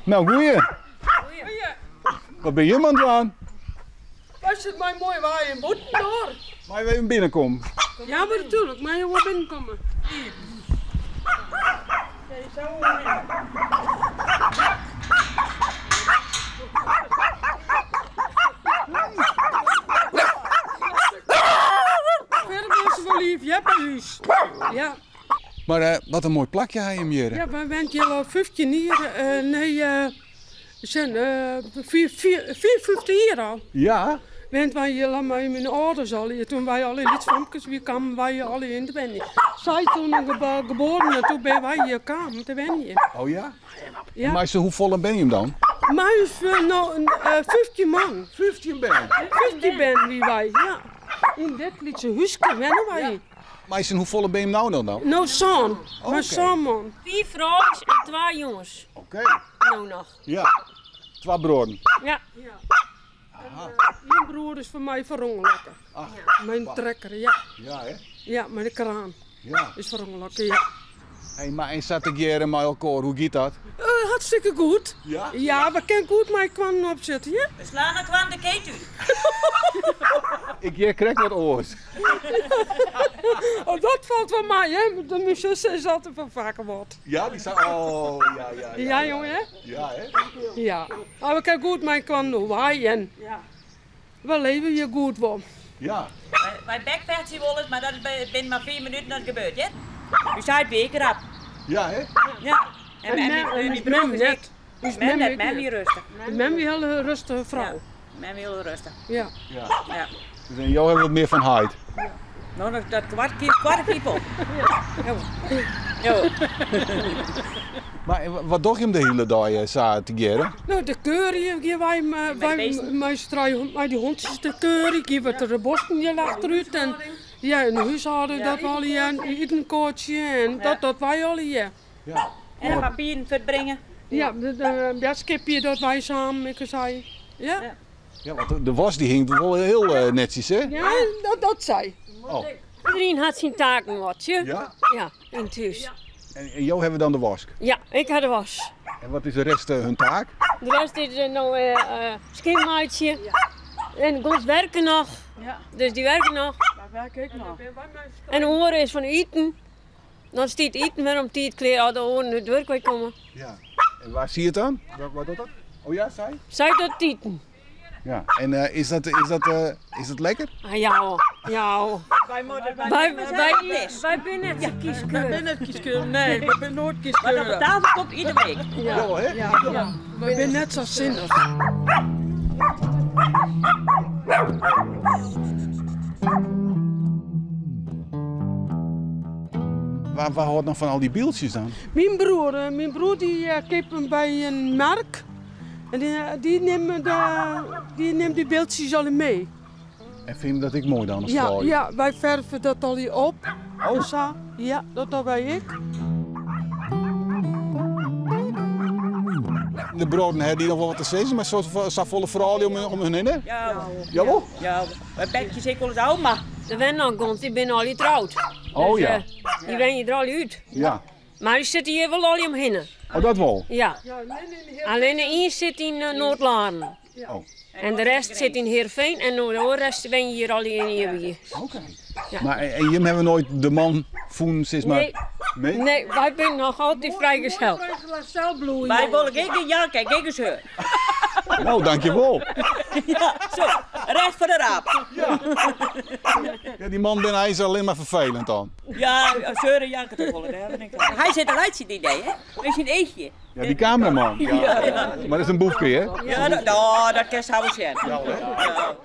Nou, goeie. Wat bin jim oan it dwaan? Wy sitte mei moai waar in bûtendoar. Meie we even binnenkomme? Ja, maar natuurlijk. Meie je wol binnenkomme. Verder is wol lief, ja, by ús. Ja. Mar eh, wat in moai plakje ha jim hjir. Ja, wy wenje hjir al 15 jier. Eh, nee, eh, zijn, 54 jier al. Ja? Want wy hjir al mei myn âlders al, toen wy al lyts famkes wie, kamen wy hjir al yn te wenjen. Sy toen geboren en toen binne wy hjir kaam te wenjen. Oh ja? Ja. En mei hoefolle binne jim dan? Mei ús no 15 man. 15 bern? 15 bern wie wy, ja. Yn dit lytse húske wennen wy. Mei syn hoefolle binne jim no noch dan? No sân. Mei sân man. Fiif froulju en twa jonges. Oké. No noch. Ja. Twa bruorren. Ja. Ien broer is foar my ferûngelokke. Mei in trekker, ja. Ja, hè? Ja, mei de kraan. Ja. Is ferûngelokke, ja. Hey, mar en sa tegearre mei elkoar, hoe giet dat? Hartstikke goed. Ja? Ja, we kinne goed mei elkoar opsitte, ja. We slaan elkoar de keet út. Ik hear krekt wat oars. Oh, dat falt wol mei, hè? Myn sus is altyd wol faker wat. Ja, dy sei, oh, ja, ja, ja. Ja, jonge, hè? Ja, hè? Ja. Maar we kinne goed mei elkoar oerwei en we leve hjir goed wol. Ja. Wy bekfechtsje wolris, mar dat is binnen mar 5 minuten dat gebeurt, hear. Us heit wie ek rap. Ja, hè? Ja. En myn broer net. Us mem net, mem wie rêstich. Mem wie hiel rêstige frou. Ja, mem wie hiel rêstich. Ja. Ja. Ja. Dus en jo hawwe wat mear fan heit? No, dat kwart kwart op. Ja. Jo. Mar wat dogge jim de hiele dei sa tegearre? No, de keurje gean wy mei s'n trijen, mei dy hûntsjes te keurjen. Gean we de bosken hjir achterút en ja, en de húshâlding dat we allegear, en iten koatsje en dat dogge wy allegear. Ja. En de papieren fuortbringe. Ja, de boadskipje dat wy samen, ik sei. Ja. Ja, want de was dy hinget wol hiel netsjes, hè? Ja, dat sei. Oh. Iedereen hat syn taken wat, sjoch. Ja? Ja, yn it hús. En jo hawwe dan de wask? Ja, ik ha de was. En wat is de rest hun taak? De rest is no skjinmeitsje. En guon werke noch. Dus dy werke noch. Wy werke ek noch. En de oare is fan iten. Dan stiet iten wer om tiid klear as de oaren út it wurk wei komme. Ja. En wa siedt dan? Wa docht dat? Oh ja, sy? Sy docht iten. Ja. En eh, is dat, is dat, eh, is dat lekker? Ah, ja hoor, ja hoor. Wy moatte Wy, wy, wy binne net sa kieskeurig. Wy binne net kieskeurig, nee, wy binne noait kieskeurig. Wat op tafel komt iedere week. Ja, Jawel, hè? ja, ja. Wy binne net sa sinnich. Wa, wa hâldt noch fan al dy byldsjes dan? Myn broer, eh, myn broer dy eh, keapet 'm by in merk. En dy, eh, dy nimt de, dy nimt dy byldsjes al mei. En fine dat ek moai dan as Ja, froulju? ja, wy ferve dat al op. Oh. En sa. Ja, dat dogge wy ek. De bruorren ha dy noch wol wat te sizzen, mar safolle froulju om hun hinne? Ja. Jawol? Ja, wy bekjes ek wolris ôf, mar. Der wennen noch guon, dy binne allegear troud. Oh Dus, ja. Dy wenje der allegear út. Ja. Mar dy sitte hjir wol allegear omhinne. Oh, dat wol? Ja. Allinne ien sit yn Noordlaren. Oh. En de rest sit yn Heerenveen en de oare rest wenje hjir allegear yn Nyegea. Oké. Mar en jim hawwe noait de man fûn, sis mar? Nee. Nee? Nee, wy binne noch altyd frijgezel. Wy wolle gjin jank en gjin gezeur. No, dankjewol. Ja, zo. Recht foar de raap. Ja, dy mannen binne eins allinne mar ferfelend dan. Ja, zeuren janken toch wol, dêr ben ik van. Hy sit te laitsjen dy dei, hè? Mei syn eachje. Ja, dy kameraman. Ja. Mar dat is in boefke, hè? Ja, dat, no, dat kinst hawwe sjen. Ja, hè? Ja.